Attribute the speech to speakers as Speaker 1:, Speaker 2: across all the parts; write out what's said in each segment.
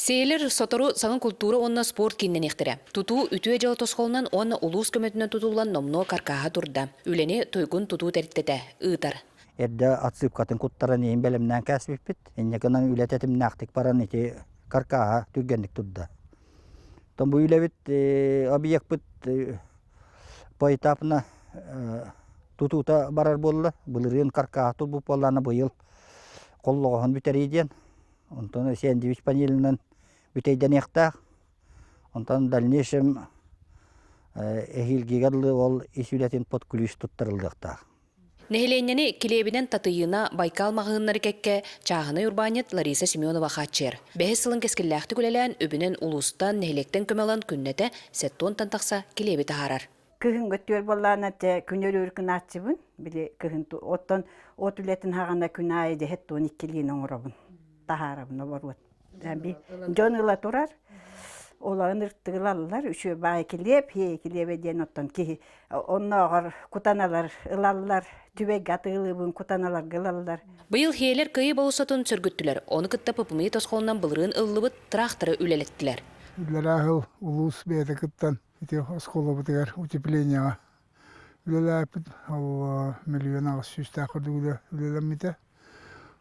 Speaker 1: Сиэлэр сотору саҥа култуура уонна спорт кииннэниэхтэрэ. Тутуу үтүө дьыала тосхолунан уонна улуус көмөтүнэн тутуллан номнуо каркааһа турда. Үлэни Туйгун тутуу тэрилтэтэ ыытар.
Speaker 2: Эрдэ отсыпкатын куттаран иһин бэлэмнээн кээспиппит. Инньэ гынан үлэ тэтимнээхтик баран ити каркааһа түргэнник турда. Оттон бу үлэбит объекпыт поэтапно тутуута барар буолла. Былырыын каркааһа турбут буоллаҕына быйыл холлоҕоһун бүтэрии диэн. Онтон сэндвич панелынан бүтэйдэниэхтээх. Онтон дальнейшем эһиилгигэ дылы ол ис үлэтин под ключ туттарыллыахтаах.
Speaker 1: Нэһилиэнньэни килиэбинэн Татыйыына Байкал маҕаһыыннары кэккэ чааһынай урбаанньыт Лариса Семенова хааччыйар. Бэһис сылын кэскиллээхтик үлэлээн, үбүнэн улуустан, нэһилиэктэн көмө ылан күннэтэ 70-тан тахса килиэби таһаарар.
Speaker 3: Кыһыҥҥы өттүгэр буоллаҕына дьэ күн өрүүр гынааччыбын. Били кыһын оттон от үлэтин хаҕана күн аайы дьэһэт туон иккилиин оҥоробун. Таһаарабын оборуот. Дьон ыла турар. Олорун ыртыылаллар. Үчүгэй баай килиэп, хиэй килиэбэ диэн оттон киһи оннооҕор кутаналар ылаллар. Түбэйгэ атыылыыбын кутаналарга ылаллар.
Speaker 1: Быйыл хиэлэр Кыайыы болуоссатын сөргүттүлэр. Ону кытта ППМИ тосхолунан былырыын ыллыбыт тыраахтары үлэлэттилэр.
Speaker 4: Иллэрээ сыл улуус бэйэтэ кыттан Ити оскуолабытыгар утеплениеҕа үлэлээппит. Ол миллион аҕыс сүүстээх курдук үлэ үлэлэммитэ.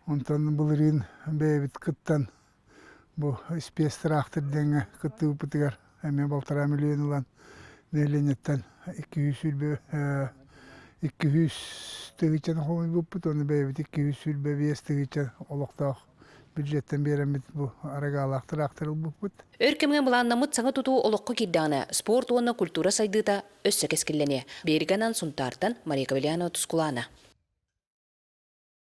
Speaker 4: Онтон былырыын бэйэбит кыттан бу спецтыраахтыр диэҥҥэ кыттыбыппытыгар эмиэ балтараа миллион ылан нэһилиэнньэттэн 220 200 тыһыынчаны хомуйбуппут уонна бэйэбит 225 тыһыынча олохтоох бюджеттэн биэрэммит бу арыгаалаах тыраахтыр ылбыппыт.
Speaker 1: Өр кэмҥэ былааннаммыт саҥа тутуу олоххо киирдэҕинэ, спорт уонна культура сайдыыта өссө кэскиллэниэ. Биэригэ анаан Сунтаартан Мария Ковальянова Тускулаана.